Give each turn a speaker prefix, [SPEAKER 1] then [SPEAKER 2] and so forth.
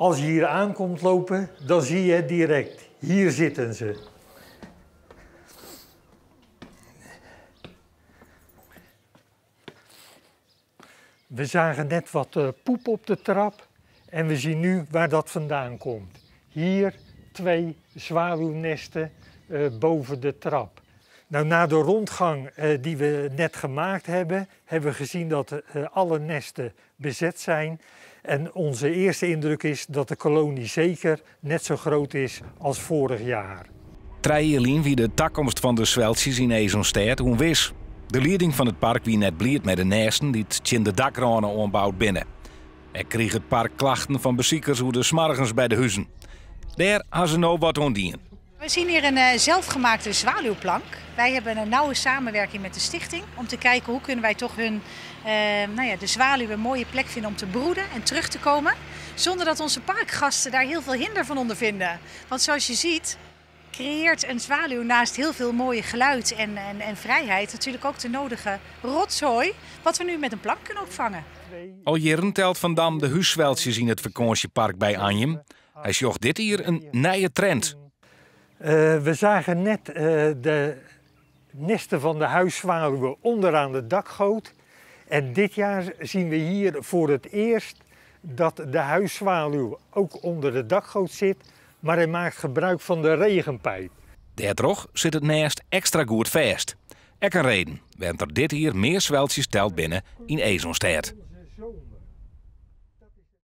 [SPEAKER 1] Als je hier aankomt lopen, dan zie je het direct. Hier zitten ze. We zagen net wat eh, poep op de trap en we zien nu waar dat vandaan komt. Hier twee zwaluwnesten eh, boven de trap. Nou, na de rondgang eh, die we net gemaakt hebben, hebben we gezien dat eh, alle nesten bezet zijn. En onze eerste indruk is dat de kolonie zeker net zo groot is als vorig jaar.
[SPEAKER 2] Trije jier lyn wie de takomst fan de sweltsjes yn Esonstêd ûnwis. De lieding fan it park wie net bliid mei de nêsten dy't tsjin de dakrâne oanboud binne. Ek krige it park klachten fan besikers oer de smoargens by de huzen. Dêr ha se no wat oan dien.
[SPEAKER 3] We zien hier een eh, zelfgemaakte zwaluwplank. Wij hebben een nauwe samenwerking met de stichting om te kijken hoe kunnen wij toch hun, eh, nou ja, de zwaluwen een mooie plek vinden om te broeden en terug te komen. Zonder dat onze parkgasten daar heel veel hinder van ondervinden. Want zoals je ziet creëert een zwaluw naast heel veel mooie geluid en, en, en vrijheid natuurlijk ook de nodige rotzooi. Wat we nu met een plank kunnen opvangen.
[SPEAKER 2] Al jierren telt Van Dam de hússweltsjes yn it fakânsjepark by Anjum. Hy sjocht dit jier in nije trend.
[SPEAKER 1] We zagen net de nesten van de huiszwaluwen onderaan de dakgoot. En dit jaar zien we hier voor het eerst dat de huiszwaluw ook onder de dakgoot zit, maar hij maakt gebruik van de regenpijp.
[SPEAKER 2] Dêrtroch sit it nêst ekstra goed fêst. Ek in reden wêrom't der dit jier mear sweltsjes teld binne yn Esonstêd.